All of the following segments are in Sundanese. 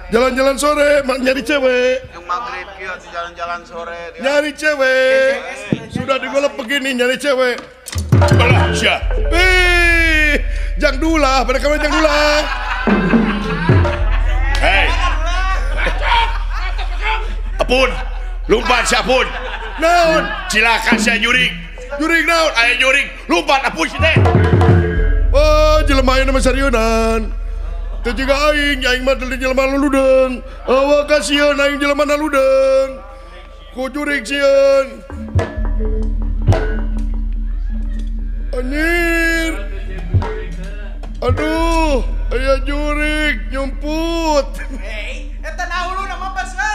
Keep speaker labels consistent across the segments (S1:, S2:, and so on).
S1: Jalan-jalan sore nyari cewek.
S2: Yang maghrib kieu jalan-jalan sore.
S1: Nyari cewek. Sudah digolep begini nyari cewek. Alah sia. Ih, jang dulah, pada kamu jang dulah.
S3: Hei. Apun, lumpat sia pun.
S1: Naon?
S3: Cilaka sia jurig.
S1: Jurig naon?
S3: Aya jurig, lumpat apun si teh.
S1: Oh, jelema ayeuna mah sarieunan. Teu jiga aing, aing mah teu jelema luludeung. Awak kasieun aing jelema naludeung. Ku jurig sieun. Anjir. Aduh, aya jurig nyumput.
S4: Hei, eta nauluna mah pas we.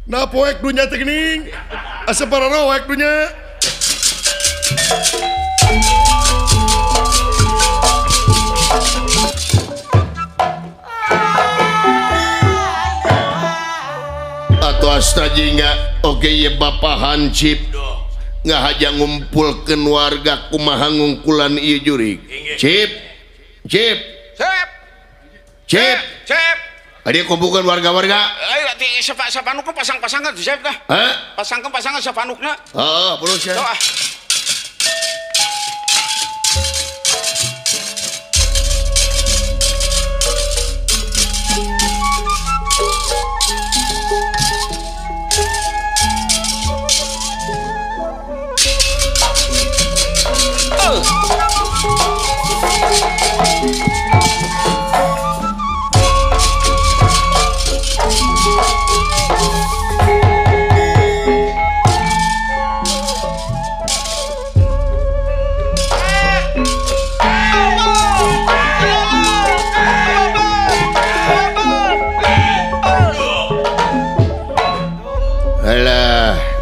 S1: Nah poek dunya teh geuning. Asa pararoek dunya.
S3: Atuh asta jingga oge ye Bapak Hansip ngahaja ngumpulkeun warga kumaha ngungkulan ieu jurig. Cip. Cip.
S2: Cip.
S3: Cip.
S2: Cip.
S3: Adi kumpulkan warga-warga.
S2: Ayo di sapanukna pasang-pasangan siap dah.
S3: Hah?
S2: Pasangkeun-pasangan sapanukna.
S3: Heeh, perlu sia. Alah,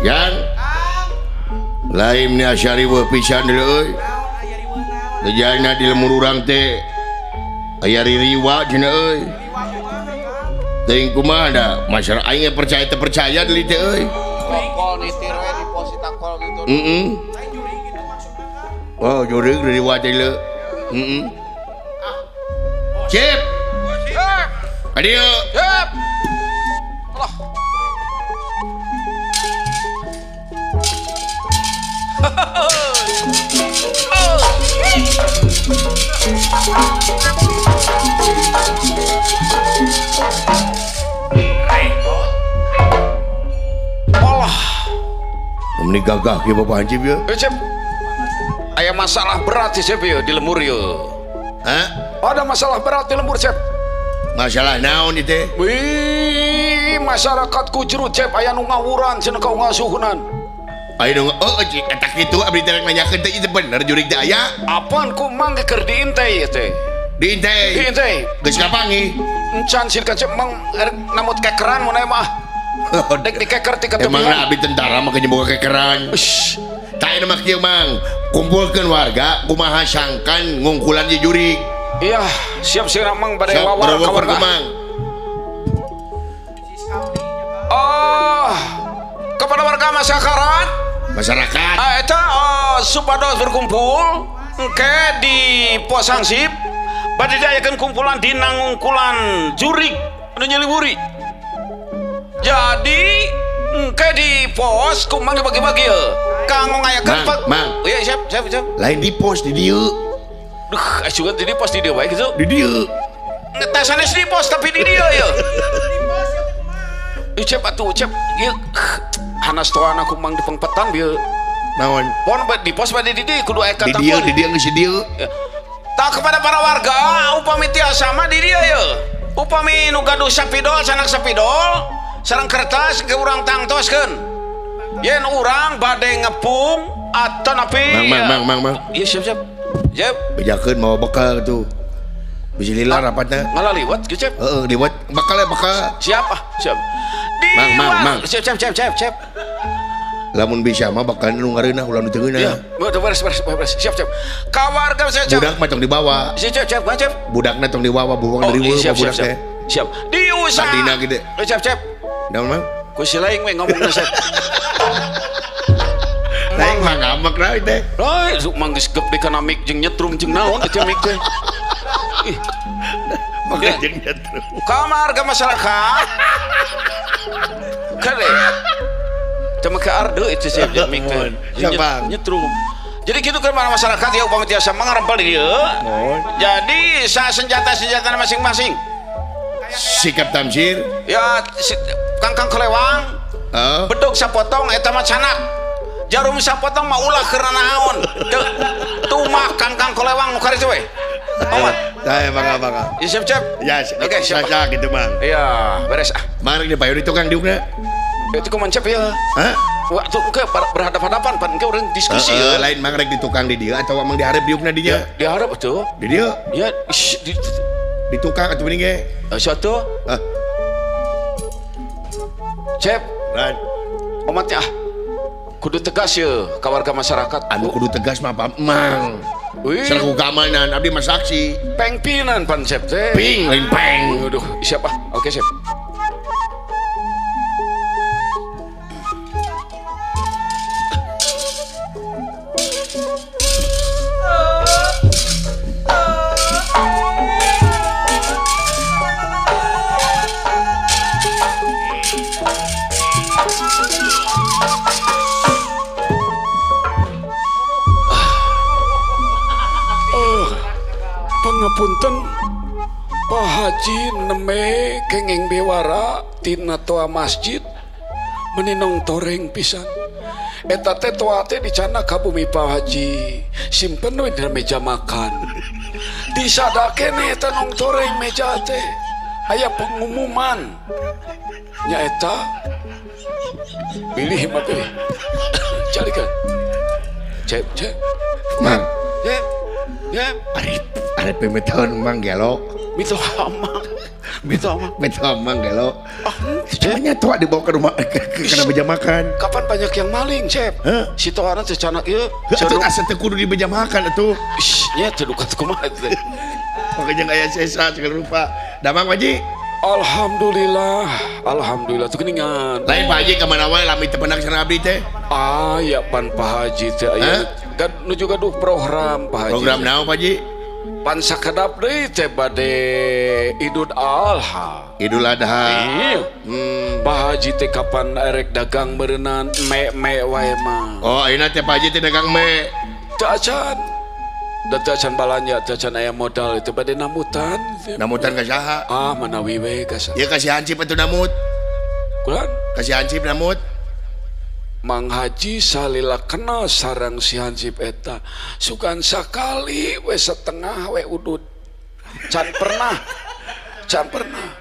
S3: Yang lain ni asa riweuh pisan deui euy. Lejana di lemur urang teh aya ririwa cenah euy. Teuing kumaha da masyarakat aing percaya teu percaya deui teh euy.
S2: Kol nitir we di pos takol gitu.
S3: Heeh. Oh, jurig ririwa teh leu. Heeh. Cip. Adieu.
S2: Cip. Allah. Allah.
S3: Meni gagah kieu Bapak Hansip ye.
S2: Cep. Aya masalah berat sih Cep ye di lemur ye.
S3: Hah?
S2: Ada masalah berat di lemur Cep.
S3: Masalah naon ieu teh?
S2: Wih, masyarakat kucurut Cep aya nu ngawuran cenah ka ngasuhunan.
S3: Ayo dong, oh eta kitu abdi teh nanyakeun teh ieu bener jurig teh aya.
S2: Apaan ku mang keur diintai ieu teh?
S3: Diintai.
S2: Diintai.
S3: Geus kapanggih?
S2: Encan sih kan Cep mang namut kekeran mun mah. Dek dikeker ti ketepihan.
S3: Emangna abdi tentara mah keur boga kekeran. Tah ieu mah kieu mang, kumpulkeun warga kumaha sangkan ngungkulan ieu jurig.
S2: Iya, siap sih mang bade wawar ka warga. Oh, kepada warga masyarakat.
S3: Masyarakat.
S2: Eta supados berkumpul engke di pos Hansip bade diayakeun kumpulan dina ngungkulan jurig anu nyeliwuri. Jadi engke di pos kumang dibagi-bagi ye. Kanggo ngayakeun
S3: Mang, mang.
S2: Iya, siap, siap, siap.
S3: Lain di pos di dieu.
S2: Duh, asugan di pos di dieu wae kitu.
S3: Di dieu.
S2: Ngetesannya di pos tapi di dieu ye. Cep atuh, cep. Ieu hanas toana ku mang di pengpetan bieu.
S3: Naon?
S2: Pon di pos bade di dieu kudu aya
S3: Di dieu, di dieu geus di dieu.
S2: Tah kepada para warga upami tiasa mah di dieu ye. Upami nu gaduh sapidol sanak sapidol sareng kertas ke urang tangtoskeun. Yen urang bade ngepung atau napi.
S3: Mang, mang, mang, mang.
S2: Iya siap, siap. Siap.
S3: Bejakeun mawa bekal tuh. Bisa lila rapatna.
S2: Ngalah liwat kieu, Cep.
S3: Heeh, liwat bekal ya bekal.
S2: Siap ah, siap.
S3: Mang, mang, mang.
S2: Siap, siap, siap, siap, siap.
S3: Lamun bisa mah bakal nu ngareunah ulah nu teu ngeunah.
S2: Iya, beres, beres, beres. Siap, siap. Ka warga siap, siap.
S3: Budak mah tong dibawa.
S2: Siap, siap, siap, siap.
S3: Budakna tong dibawa, buang dari
S2: siap,
S3: budak
S2: siap,
S3: teh.
S2: Siap. Diusaha.
S3: Tadina gede.
S2: Siap, siap.
S3: Naon, Mang?
S2: Ku si lain we ngomongna siap.
S3: Lain mah ngambek lah teh.
S2: Lain sok mang geus gep di kana mic jeung nyetrum jeung naon teh mic teh. Ih.
S3: Maka jeung nyetrum.
S2: Kamar ke masyarakat. Kade. Teu make arde itu sih jeung mic teh. Nyetrum. Jadi gitu kan para masyarakat ya upami tiasa mangarempel di dieu. Jadi sa senjata-senjata masing-masing.
S3: Sikap tamsir.
S2: Ya kangkang kelewang. Bedog sapotong eta mah canak. Jarum sapotong mah ulah keur naon. Teu tumah kangkang kelewang nu karitu we. Omat.
S3: Saya bangga bangga.
S2: Ya siap siap.
S3: Ya
S2: oke siap.
S3: Siap gitu mang.
S2: Iya beres ah.
S3: Mang rek dibayar di tukang diukna.
S2: Itu kumaha ya?
S3: Hah?
S2: Waktu ke berhadapan-hadapan pan ke urang diskusi ya.
S3: Lain mang rek di tukang di dieu atawa mang dihareup diukna di dieu?
S2: Dihareup atuh.
S3: Di dieu?
S2: Ya
S3: di tukang atuh mending ge.
S2: Satu.
S3: Hah.
S2: Cep.
S3: Lain.
S2: Omatnya ah. Kudu tegas ya ka warga masyarakat.
S3: Anu kudu tegas mah apa mang. Selaku keamanan abdi mah saksi.
S2: Pengpinan pan Cep teh.
S3: Ping lain peng.
S2: Aduh, siap ah. Oke, siap. Pangapunten Pak Haji neme kenging bewara tina toa masjid meninong toreng pisan eta teh toa teh dicana ka bumi Pak Haji simpen we dina meja makan disadakene eta nong toreng meja teh aya pengumuman nya eta pilih mah pilih carikan cep cep
S3: mang
S2: cep cep
S3: ari pemetohan mang gelo
S2: mitoha mang mitoha
S3: mang gelo. Ah, banyak toa dibawa ke rumah ke meja makan.
S2: Kapan banyak yang maling, Cep? Si toana teh canak ieu.
S3: Atuh asa teu kudu di meja makan atuh.
S2: Nya teu duka teu kumaha teh.
S3: Pokoknya aya sesa segala rupa. Damang Pak Haji.
S2: Alhamdulillah, alhamdulillah tuh geuningan.
S3: Lain Pak Haji ka mana wae lami teu penang sareng abdi teh.
S2: Ah, ya pan Pak Haji teh aya kan nuju gaduh program Pak Haji.
S3: Program naon Pak Haji?
S2: Pan sakedap deui teh bade Idul Adha.
S3: Idul Adha.
S2: Iya. Pak Haji teh kapan erek dagang berenang me-me wae mah.
S3: Oh, ayeuna teh Pak Haji teh dagang me.
S2: Teu acan. Da teu acan balanja, teu acan aya modal itu bade namutan.
S3: Namutan ka saha?
S2: Ah, manawi we ka saha.
S3: Ieu kasih hansip atuh namut.
S2: Kulan?
S3: Kasih hansip namut.
S2: Mang Haji salila kenal sarang si hansip eta sugan sakali we setengah we udud can pernah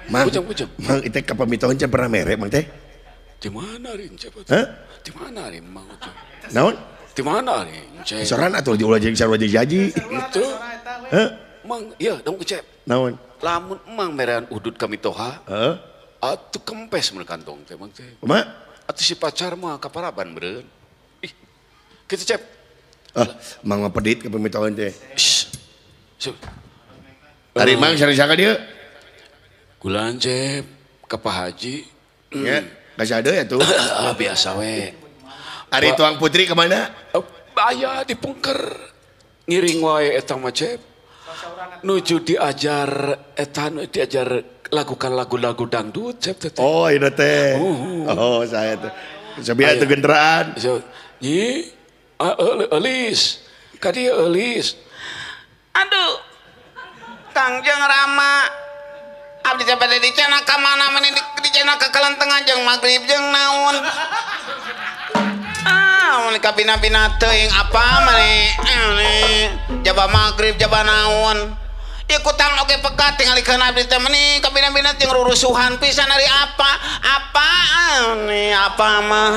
S3: mang,
S2: bujang-bujang
S3: mang itu kapamitohan can pernah mere mang teh
S2: di mana rin cep
S3: hah
S2: di mana rin mang ucap
S3: naon
S2: di mana rin cep
S3: soran atuh diulah jeung sarua jeung jaji
S2: itu
S3: hah
S2: mang iya dong cep
S3: naon
S2: lamun mang merean udud kamitoha
S3: heeh
S2: atuh kempes mun kantong teh mang teh
S3: kumaha
S2: atau si pacar mah kaparaban beureun. Ih. Kitu Cep.
S3: Ah, mang mah pedit ka pamitohan teh.
S2: Shh.
S3: Ari mang sareng saka dieu?
S2: Kulan Cep ka Pak Haji.
S3: Nya, ka saha deui atuh?
S2: Ah, biasa we.
S3: Ari tuang putri ka mana?
S2: Aya di pungker. Ngiring wae eta mah Cep. Nuju diajar eta nu diajar lakukan lagu-lagu dangdut Cep teh.
S1: Oh, ini teh. Oh, saya teh. Sabia teh genderaan.
S2: Nyi, eulis. Ka dieu eulis.
S4: Aduh. Kangjeng Rama. Abdi teh bade dicana ka mana meni dicana ka kalentengan jeung magrib jeung naon. Ah, mun kabina-bina teuing apa meni? Jaba magrib jaba naon. Ikutang oge pekat tingalikeun abdi teh meni kabina-bina jeung rurusuhan pisan ari apa? Apaan nih apa mah?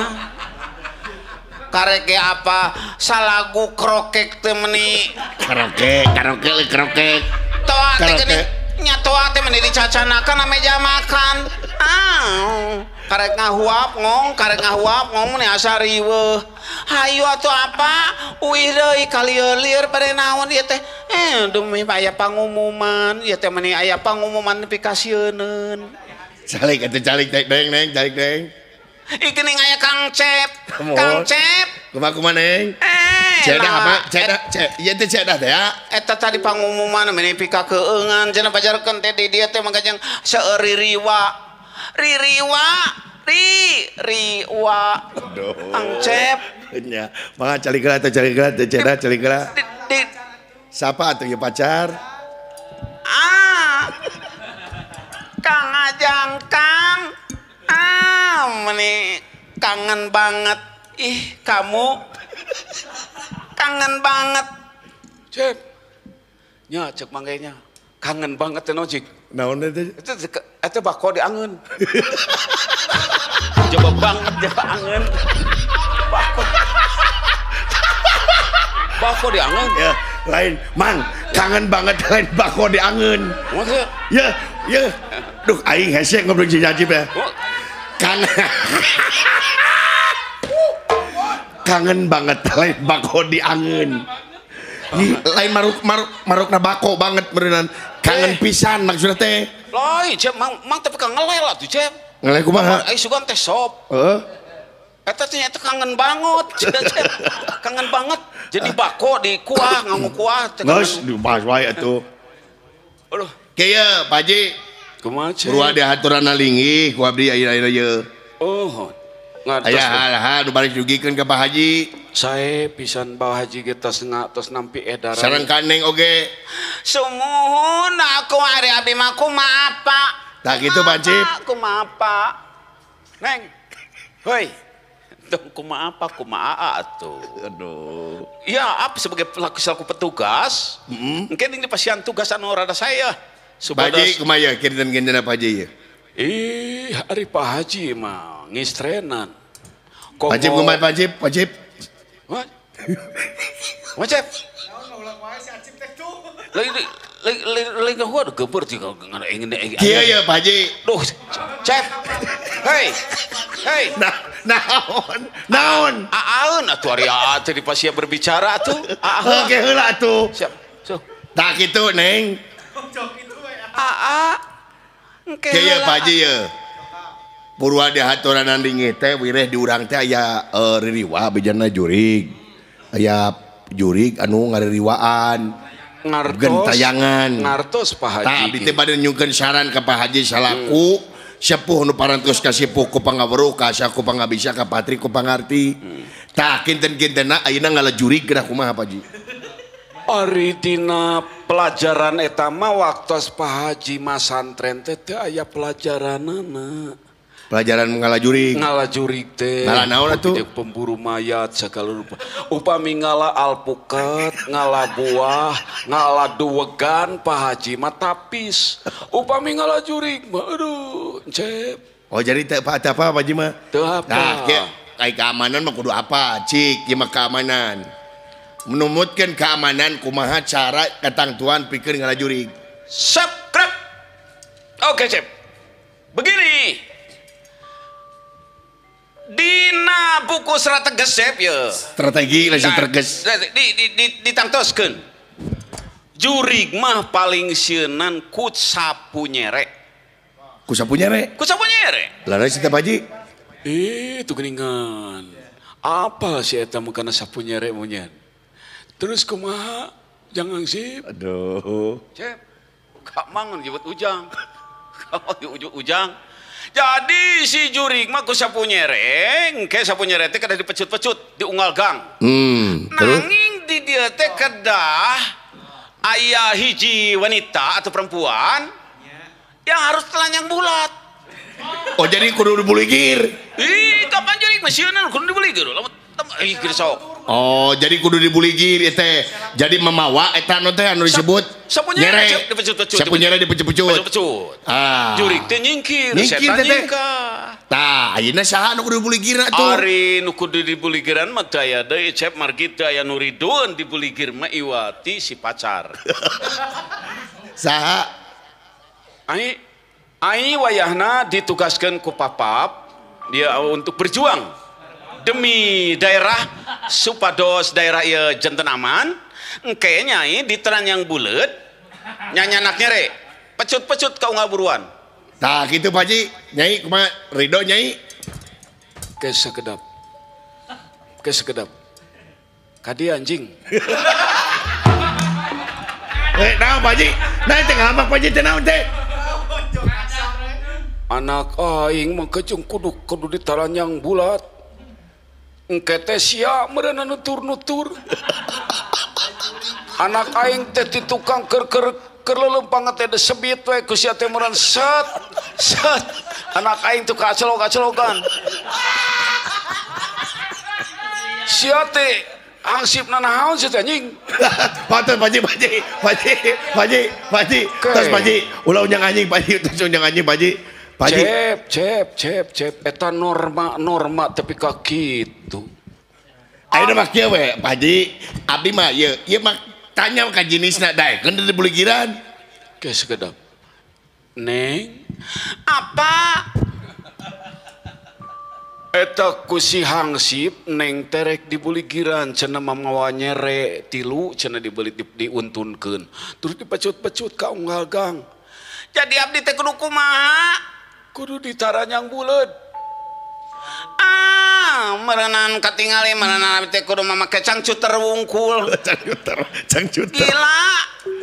S4: Karek ge apa? Salagu krokek teh meni.
S3: Krokek, krokek, krokek.
S4: Toa teh geuning nya toa teh meni dicacanakan meja makan. Ah, karek ngahuap ngong, karek ngahuap ngong meni asa riweuh. Hayu atuh apa? Uih deui kalieur-lieur bade naon ieu teh? Demi aya pangumuman, ieu teh meni aya pangumuman nepi ka sieuneun.
S3: Calik atuh calik teh deng neng, calik deng.
S4: Ih geuning aya Kang Cep. Kang Cep.
S3: Kumaha kumaha Neng? Cedah apa? Cedah, ieu teh cedah teh ya.
S4: Eta tadi pangumuman meni pika keungan cenah pajarkeun teh di dieu teh mangkajang seueur ririwa. Ririwa, ri riwa.
S3: Aduh.
S4: Angcep.
S3: Nya, mangga calik heula teh calik heula teh cedah calik heula. Sapa atuh ieu pacar?
S4: Ah. Kang Ajang Kang. Ah, meni kangen banget. Ih, kamu kangen banget.
S2: Cep. Nya cek manggenya. Kangen banget teh nojik.
S1: Naon teh?
S2: Eta bako diangeun. Coba banget dia angeun. Bako. Bako diangeun.
S3: Ya, lain Mang, kangen banget lain bako diangeun.
S2: Maksudnya?
S3: Ya, ya. Duh aing hese ngobrol jeung Ajib ya. Kangen. Kangen banget lain bako diangeun. Lain maruk maruk marukna bako banget meureunan. Kangen pisan maksudna teh.
S2: Lain Cep, mang teh peka ngelel atuh Cep.
S3: Ngelel kumaha?
S2: Ai sugan teh sop.
S3: Heeh.
S2: Eta teh nya kangen banget, Cep. Kangen banget. Jadi bako di kuah, nganggo kuah teh.
S3: Geus dibahas wae atuh.
S2: Aduh.
S3: Kieu Pak Haji.
S2: Kumaha Cep?
S3: Kudu ada aturan linggih ku abdi ayeuna ieu.
S2: Oh.
S3: Aya hal-hal nu bari dugikeun ka Pak Haji.
S2: Sae pisan Pak Haji ge tos tos nampi edaran.
S3: Sareng ka Neng oge.
S4: Sumuhun aku ari abdi mah kumaha apa?
S3: Tah kitu Pak Cip.
S4: Kumaha apa?
S2: Neng. Hoi. Tong kumaha apa kumaha atuh.
S3: Aduh.
S2: Ya, apa sebagai pelaku selaku petugas, mungkin ini pasien tugas anu rada saya.
S3: Pak Haji kumaha ya kinten-kinten Pak Haji ya?
S2: Ih, ari Pak Haji mah ngistrenan.
S3: Pak Haji kumaha Pak Haji? Pak Haji.
S2: What? What Cep? Lagi gua geber juga ingin
S3: Iya ya Pak Haji.
S2: Duh, Cep. Hei. Hei.
S3: Nah, naon? Naon?
S2: Aaeun atuh ari aa teh di pasia berbicara atuh.
S3: Oke heula atuh.
S2: Siap. So.
S3: Tah kitu, Neng.
S4: Aa.
S3: Kieu ya Pak Haji ya. Purwa dihaturanan linggih teh wireh di urang teh aya ririwa bejana jurig. Aya jurig anu ngaririwaan.
S2: Ngartos
S3: gentayangan.
S2: Ngartos Pak Haji.
S3: Tah abdi teh bade nyungkeun saran ka Pak Haji salaku sepuh nu parantos kasipuh ku pangaweruh ka asa ku pangabisa ka patri ku pangarti. Tah kinten-kintenna ayeuna ngalajurig geura kumaha Pak Haji?
S2: Ari dina pelajaran eta mah waktos Pak Haji masantren teh teu aya pelajaranana.
S3: Pelajaran ngalajurig.
S2: Ngalajurig teh.
S3: Ngala naon atuh?
S2: Pemburu mayat segala rupa. Upami ngala alpukat, ngala buah, ngala duwegan Pak Haji mah tapis. Upami ngalajurig mah aduh, Cep.
S3: Oh jadi teu apa Pak Haji mah?
S2: Teu apa.
S3: Nah, kieu keamanan mah kudu apa? Cik, ieu mah keamanan. Menumutkeun keamanan kumaha cara katangtuan pikeun ngalajurig.
S2: Sep, krep. Oke, Cep. Begini. Dina buku strategis Cep ya.
S3: Strategi langsung terges.
S2: Ditangtoskeun. Jurig mah paling sieunan ku sapu nyere.
S3: Ku sapu nyere?
S2: Ku sapu nyere.
S3: Laras teh Pak Haji.
S2: Ih, itu geuningan. Apa si eta mah kana sapu nyere munyan. Terus kumaha? Jangan sip.
S3: Aduh.
S2: Cep. Kak mangan jebut ujang. Kak mangan ujang. Jadi si jurig mah ku sapu nyere, engke sapu nyere teh kedah dipecut-pecut, diunggal gang. Nanging di dieu teh kedah aya hiji wanita atau perempuan yang harus telanjang bulat.
S3: Oh jadi kudu dibuligir.
S2: Ih, kapan jurig mah sieun kudu dibuligir. Ih, geus sok.
S3: Oh, jadi kudu dibuligir ieu teh. Jadi memawa eta anu teh anu disebut
S2: sapu nyere dipecut-pecut.
S3: Sapu nyere dipecut-pecut. Ah.
S2: Jurig teh nyingkir, setan nyingkah.
S3: Tah, ayeuna saha anu kudu dibuligirna tuh?
S2: Ari nu kudu dibuligiran mah teu aya deui Cep margi teu aya nu ridueun dibuligir mah iwati si pacar.
S3: Saha?
S2: Ai wayahna ditugaskeun ku papap dia untuk berjuang demi daerah supados daerah ieu janten aman. Engke nyai di teranjang buleut nyanyanak nyere pecut-pecut ka unggal buruan.
S3: Tah kitu Pak Haji, nyai kumaha ridho nyai?
S2: Ke sekedap. Ke sekedap. Kadi anjing.
S3: Naon Pak Haji? Nah teh ngamak Pak Haji teh naon teh?
S2: Anak aing mah kejeng kudu ditaranyang bulat. Engke teh sia meureun nutur-nutur. Anak aing teh ti tukang keur leuleumpangan teh sebit we ku sia teh meureun set set. Anak aing tuh kacelok-kacelokan. Sia teh hangsipna naon sia teh anjing.
S3: Pantes Pak Haji, Pak Haji, Pak Haji, Pak Haji, Pak Haji. Terus Pak Haji, ulah unyang anjing Pak Haji, terus unyang anjing Pak Haji. Pak Haji.
S2: Cep, cep, cep, eta norma tapi ka kitu.
S3: Ayeuna mah kieu we, Pak Haji, abdi mah ieu, ieu mah tanya ka jenisna daekeun teu dibuligiran.
S2: Geus sekedap. Neng, apa? Eta ku si hangsip neng terek dibuligiran cenah mamawa nyere tilu cenah dibeli diuntunkeun. Terus dipecut-pecut ka unggal gang.
S4: Jadi abdi teh kudu kumaha?
S2: Kudu ditaranyang buleud.
S4: Ah, meureunan katingali meureunan abdi teh kudu mamake cangcuter wungkul.
S3: Cangcuter, cangcuter.
S4: Gila,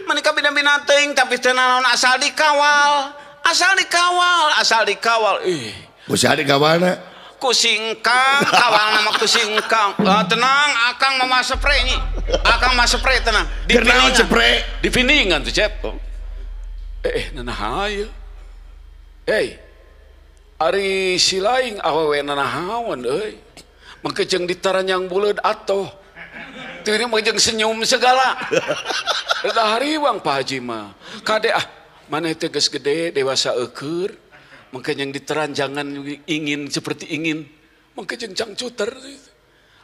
S4: menika bina-bina teuing tapi teu nanaon asal dikawal. Asal dikawal, asal dikawal.
S2: Ih,
S3: ku saha dikawalna?
S4: Ku singkang, kawalna mah ku singkang. Tenang, akang mah spray nyi. Akang mah spray tenang.
S3: Keur naon spray?
S2: Di piningan tuh, Cep. Nanaha ieu? Hey, ari si laing awewe nanahaon euy. Mangke jeung ditaranyang buleud atoh. Teu mah jeung senyum segala. Da hariwang Pak Haji mah. Kade ah, maneh teh geus gede dewasa eueur. Mangke jeung diteranjangan ingin seperti ingin. Mangke jeung cangcuter.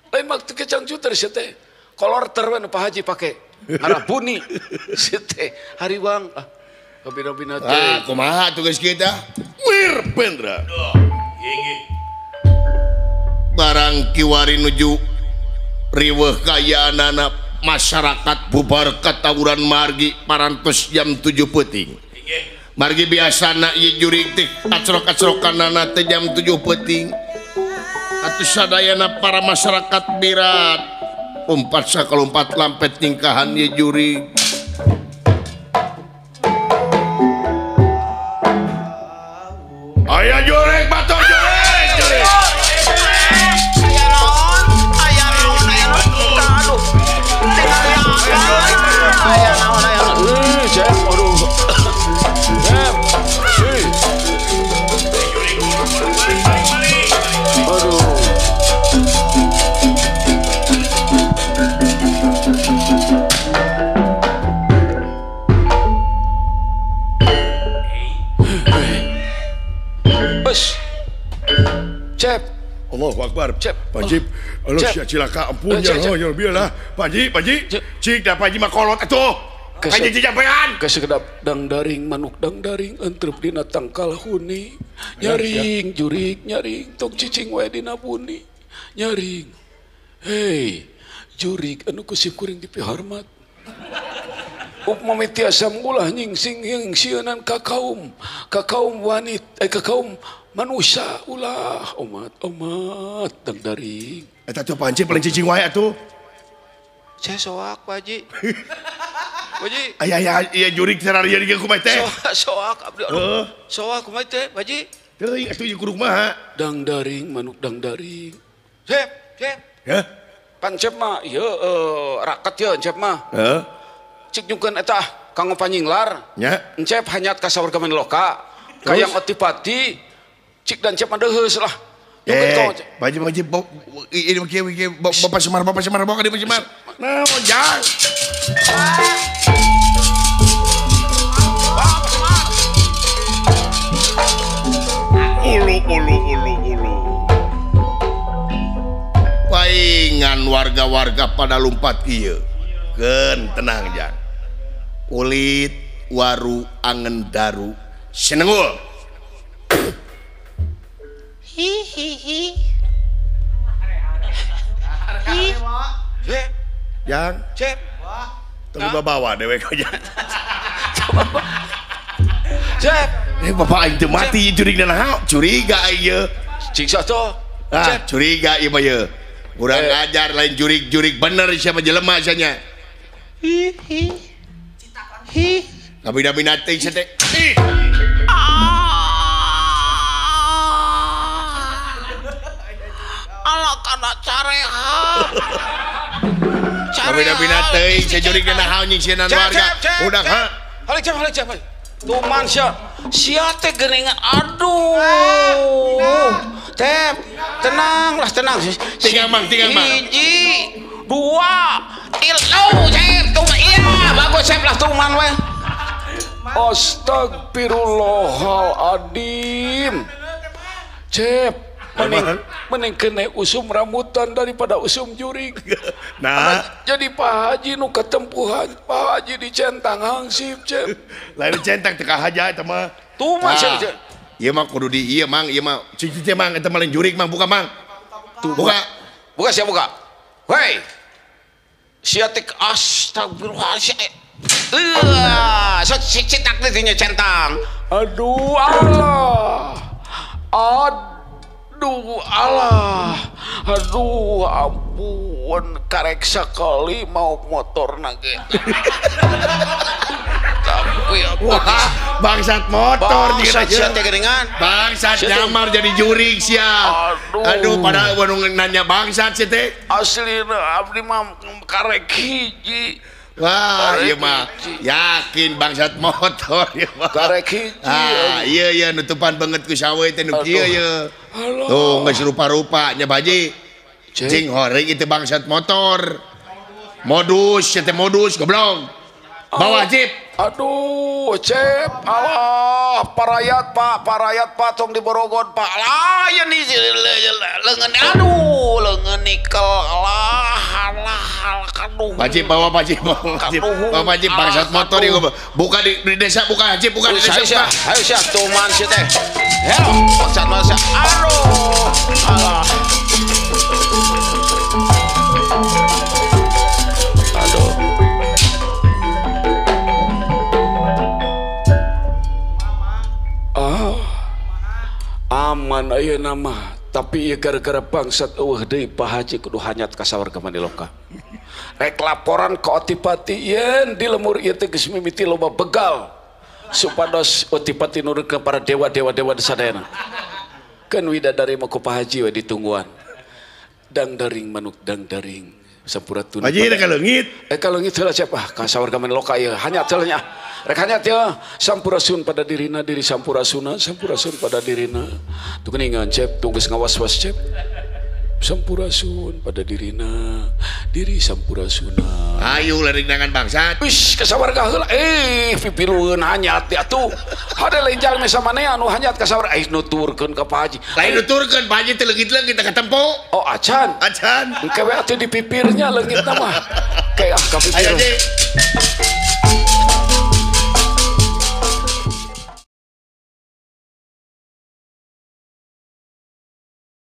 S2: Lain mah teu cangcuter sia teh. Kolor ter we nu Pak Haji pake. Ngarabuni sia teh hariwang ah. Kabina-bina teh.
S3: Ah, kumaha tugas kita?
S1: Wir Pendra.
S3: Barang kiwari nuju riweuh kayaanana masyarakat bubar katawuran margi parantos jam 7 peuting. Margi biasana ieu jurig teh acrok-acrokanana teh jam 7 peuting. Atuh sadayana para masyarakat birat lompat sakalompat lampet tingkahan ieu jurig.
S1: Aya jurig batur jurig jurig.
S4: Aya naon? Aya naon? Aya naon? Aduh. Tinggal aya naon? Aya naon?
S2: Cep, aduh. Cep. Aduh. Cep.
S1: Allahu Akbar.
S2: Cep.
S1: Pak Haji, Allah sia cilaka ampun ya Allah ya biarlah. Pak Haji, Pak Haji. Cik da Pak Haji mah kolot atuh. Pak Haji jampean.
S2: Kesekedap dangdaring manuk dangdaring entrep dina tangkal huni. Nyaring jurig nyaring tong cicing wae dina buni. Nyaring. Hei, jurig anu ku sim kuring dipihormat. Upami tiasa ulah nyingsing nyingsieunan ka kaum wanita ka kaum manusia ulah omat omat dangdaring.
S1: Eta tuh Pak Haji paling cicing wae atuh.
S4: Saya soak Pak Haji. Pak Haji.
S1: Aya aya ieu jurig sararieu ge kumaha teh?
S4: Soak soak abdi aduh. Soak kumaha teh Pak Haji?
S1: Teuing atuh ieu kudu kumaha?
S2: Dangdaring manuk dangdaring.
S4: Cep, cep.
S1: Heh.
S2: Pan cep mah ieu raket ieu cep mah.
S1: Heeh.
S2: Cik nyungkeun eta kanggo panyinglar.
S1: Nya.
S2: Encep hanyat ka sawarga Maniloka. Kayang Otipati cik dan cep mah deuheus lah.
S1: Pak Haji, Pak Haji, ini kieu Bapak Semar, Bapak Semar, bawa ka dieu Bapak Semar. Naon jang? Ulu ulu ulu ulu.
S3: Paingan warga-warga pada lumpat ieu. Keun tenang jang. Kulit waru angen daru senengul.
S4: Hihihi. Hi.
S1: Jang.
S4: Cep.
S1: Tunggu bawa dewek aja.
S2: Cep.
S3: Bapak aing teu mati curiga naon? Curiga ieu.
S2: Cik satu.
S3: Ah, curiga ieu mah ieu. Urang ajar lain jurik-jurik bener siapa jelema sia nya.
S4: Hi hi. Hi.
S3: Kabina-bina teh sia teh.
S4: Alah kana careha.
S3: Kabina-bina teh sia jurik naon nying sieun warga. Udah ha.
S2: Halik jam halik jam. Tuman sia. Sia teh geuningan aduh. Tep, tenang lah tenang.
S3: Tinggal mang, tinggal mang.
S2: Hiji, dua, tilu, cep, tuman. Iya, bagus cep lah tuman we. Astagfirullahaladzim. Cep, mending kena usum rambutan daripada usum jurik.
S1: Nah,
S2: jadi Pak Haji nu ketempuhan, Pak Haji dicentang hangsip cep.
S1: Lain centang teu kahaja eta mah.
S2: Tuman cep.
S3: Ieu mah kudu di ieu mang, ieu mah cicing teh mang eta mah lain jurik mang, buka mang. Tuh, buka.
S2: Buka sia buka. Hei. Sia teh astagfirullahaladzim. Sok citak teh dinya centang. Aduh Allah. Aduh Allah. Aduh ampun karek sakali mau motor ge. Tapi
S3: wah, bangsat motor
S2: sia teh geuningan.
S3: Bangsat nyamar jadi jurik sia.
S2: Aduh.
S3: Aduh padahal nu nanya bangsat sia teh.
S2: Aslina abdi mah karek hiji.
S3: Wah, ieu mah yakin bangsat motor ieu mah.
S2: Karek hiji.
S3: Ah, iya iya nutupan banget ku sawe teh nu kieu ye. Tuh geus rupa-rupa nya Pak Haji. Cing horeng itu bangsat motor. Modus sia teh modus goblok. Bawa jeep.
S2: Aduh, cep, alah, parayat pak, tong diborogon pak, lah, ya nih, lengan, aduh, lengan nikel, alah, alah, aduh.
S3: Pak Haji, bawa Pak Haji, bawa Pak Haji, bawa Pak Haji, bangsat motor ini, buka di desa, buka Haji, buka di desa, buka.
S2: Ayo siap, tuman sih teh, helo, bangsat motor, aduh, alah. Aduh. Aman ayeuna mah, tapi ieu gara-gara bangsat eueuh deui Pak Haji kudu hanyat ka sawarga Maniloka. Rek laporan ka Otipati yen di lemur ieu teh geus mimiti loba begal supados Otipati nurunkeun para dewa-dewa dewa sadayana. Keun widadari mah ku Pak Haji we ditungguan. Dang daring manuk dang daring sampuratun.
S1: Haji rek leungit.
S2: Kaleungit heula siapa ka sawarga Maniloka ieu hanyat heula nya. Rek hanyat ya sampurasun pada dirina diri sampurasuna sampurasun pada dirina. Tuh geuningan cep tunggu ngawas-was cep. Sampurasun pada dirina diri sampurasuna.
S3: Ayo laring nangan bangsat.
S2: Wis ka sawarga heula pipilueun hanyat di atuh. Hade lain jalmi samaneh anu hanyat ka sawarga nuturkeun ka Pak Haji.
S3: Lain nuturkeun Pak Haji teh leungit-leungit katempo.
S2: Oh acan.
S3: Acan.
S2: Engke we atuh di pipirnya leungitna mah. Kayak ah ka pipir.
S3: Ayo Haji.